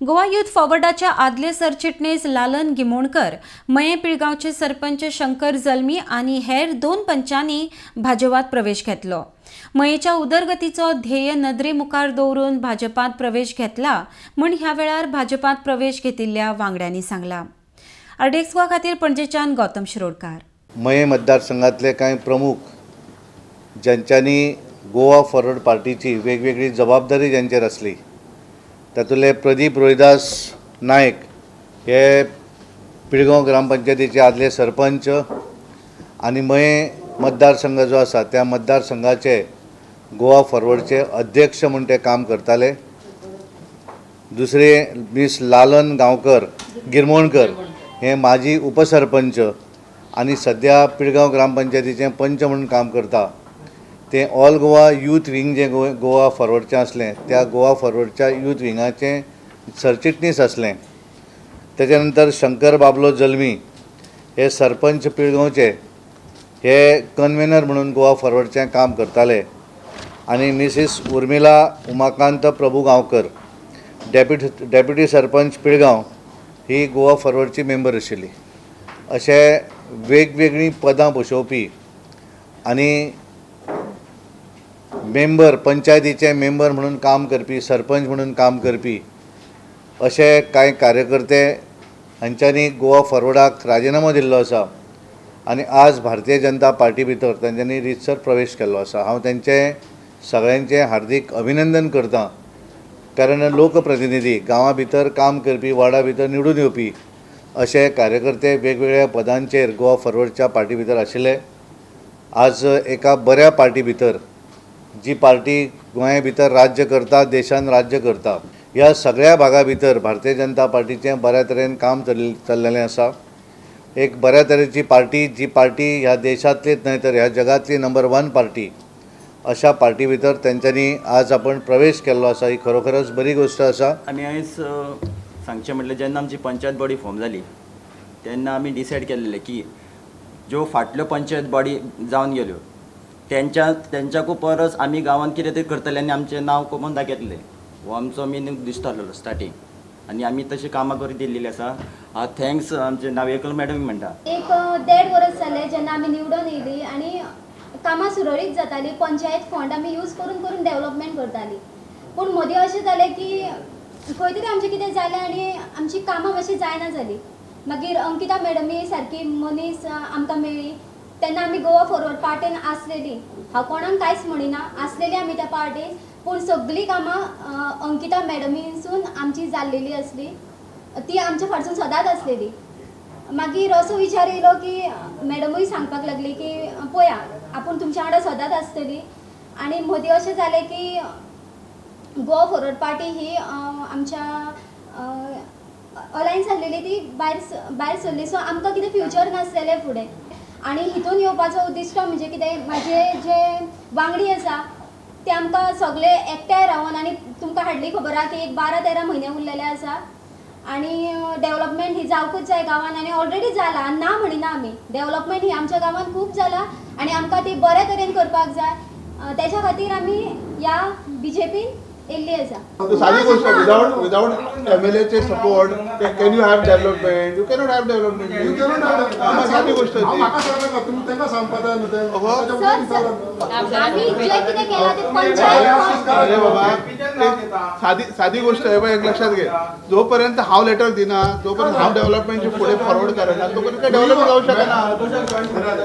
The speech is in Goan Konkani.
गोवा युथ फॉरवर्डाच्या आदले सरचिटणीस लालन गिमोणकर, मये पिळगांवचे सरपंच शंकर जल्मी आनी हेर 2 पंचांनी भाजपात प्रवेश घेतलो. मयेच्या उदरगतीचो ध्येय नदरे मुखार दवरून भाजपात प्रवेश घेतला म्हूण ह्या वेळार भाजपात प्रवेश घेतिल्ल्या वांगड्यांनी सांगला. आरडीएक्स गोवा खातीर पणजेच्यान गौतम शिरोडकार. मये मतदारसंघातले कांय प्रमुख ज्यांच्यांनी गोवा फॉरवर्ड पार्टीची वेगवेगळी जबाबदारी ज्यांचेर आसली तातूंतले प्रदीप रोहिदास नायक हे पिळगांव ग्रामपंचायतीचे आदले सरपंच आनी मये मतदारसंघ जो आसा त्या मतदारसंघाचे गोवा फॉरवर्डचे अध्यक्ष म्हूण ते काम करताले. दुसरे मिस लालन गांवकर गिरमोणकर हे माजी उपसरपंच आनी सद्या पिळगांव ग्रामपंचायतीचे पंच म्हणून काम करता. ते ऑल गोवा यूथ विंग जे गोवा फॉरवर्डचें आसलें त्या गोवा फॉरवर्डच्या यूथ विंगाचें सरचिटणीस आसलें. तेच्या नंतर शंकर बाबलो जल्मी हे सरपंच पिळगांवचे हे कन्वेनर म्हणून गोवा फॉरवर्डचें काम करताले आनी मिसीस उर्मिला उमाकांत प्रभू गांवकर डेप्युटी सरपंच पिळगांव ही गोवा फॉरवर्डची मेंबर आशिल्ली. अशे वेगवेगळीं पदां बसोवपी आनी मेंबर पंचायतीचे मेंबर म्हणून काम करपी, सरपंच म्हणून काम करपी अशे कांय कार्यकर्ते हांच्यांनी गोवा फॉरवर्डाक राजिनामो दिल्लो आसा आनी आज भारतीय जनता पार्टी भितर तांच्यांनी रितसर प्रवेश केल्लो आसा. हांव तांचें सगळ्यांचें हार्दीक अभिनंदन करतां, कारण लोकप्रतिनिधी गांवा भितर काम करपी, वार्डा भितर निवडून येवपी अशे कार्यकर्ते वेगवेगळ्या पदांचेर गोवा फॉरवर्डच्या पार्टी भितर आशिल्ले. आज एका बऱ्या पार्टी भितर, जी पार्टी गोंया भितर राज्य करता, देशान राज्य करता, ह्या सगळ्या भागा भितर भारतीय जनता पार्टीचें बऱ्या तरेन काम चल्लेलें आसा. एक बऱ्या तरेची पार्टी, जी पार्टी ह्या देशांतलीच न्हय तर ह्या जगांतली नंबर 1 पार्टी, अशा पार्टी भितर तेंच्यांनी आज आपण प्रवेश केल्लो आसा. ही खरोखरच बरी गोश्ट आसा. आनी आयज सांगचें म्हटल्यार जेन्ना आमची पंचायत बॉडी फॉर्म जाली तेन्ना आमी डिसायड केल्लें की ज्यो फाटल्यो पंचायत बॉडी जावन गेल्यो तेंच्याकू परस आमी गांवांत कितें तरी करतले आनी आमचें नांव कमोवन दाखयतले, हो आमचो मेन उद्दिश्ट आसलेलो स्टार्टींग आनी आमी तशें कामां करून दिल्लेली आसा. Thanks आमचे नावेकर मॅडम म्हणटा. एक 1.5 वर्स जालें जेन्ना आमी निवडून येयली आनी कामां सुरळीत जाताली. पंचायत फंड आमी यूज करून करून डेवलपमेंट करताली, पूण मदीं अशें जालें की खंय तरी आमचें कितें जालें आनी आमची कामां मातशी जायना जाली. मागीर अंकिता मॅडमी सारकी मनीस आमकां मेळ्ळी तेन्ना आमी गोवा फॉरवर्ड पार्टीन आसलेली. हांव कोणाक कांयच म्हणिना, आसलेली आमी त्या पार्टीन, पूण सगळीं कामां अंकिता मॅडमीसून आमची जाल्लेली आसली, ती आमच्या फाटसून सदांच आसलेली. मागीर असो विचार येयलो की मॅडमूय सांगपाक लागली की पळया आपूण तुमच्या वांगडा सदांच आसतली. आनी मदीं अशें जालें की गोवा फॉरवर्ड पार्टी ही आमच्या अलायन्स आसलेली ती भायर सरली. सो आमकां कितें फ्युचर नासलेलें फुडें. आनी हितून येवपाचो उद्दिश्ट म्हणजे कितें, म्हाजे जे वांगडी आसा ते आमकां सगळे एकठांय रावन, आनी तुमकां हाडली खबर आहा की एक 12-13 म्हयने उरलेले आसा आनी डेवलपमेंट ही जावकूच जाय गांवान, आनी ऑलरेडी जाला ना म्हणिना आमी, डेवलपमेंट ही आमच्या गांवान खूब जाला आनी आमकां ती बऱ्या तरेन करपाक जाय. तेच्या खातीर आमी ह्या बीजेपीन येयल्ली आसा. सादी गोष्ट, without एमएलएचे support can you have development? You cannot have development. You cannot have. सादी गोष्ट अरे बाबा, साधी साधी गोष्ट आहे. एक लक्षात घे, जोपर्यंत हांव लेटर दिना, जोपर्यंत हांव डेव्हलपमेंटचे फुडें फॉरवर्ड करना, तोपर्यंत डेव्हलप जावं शकना.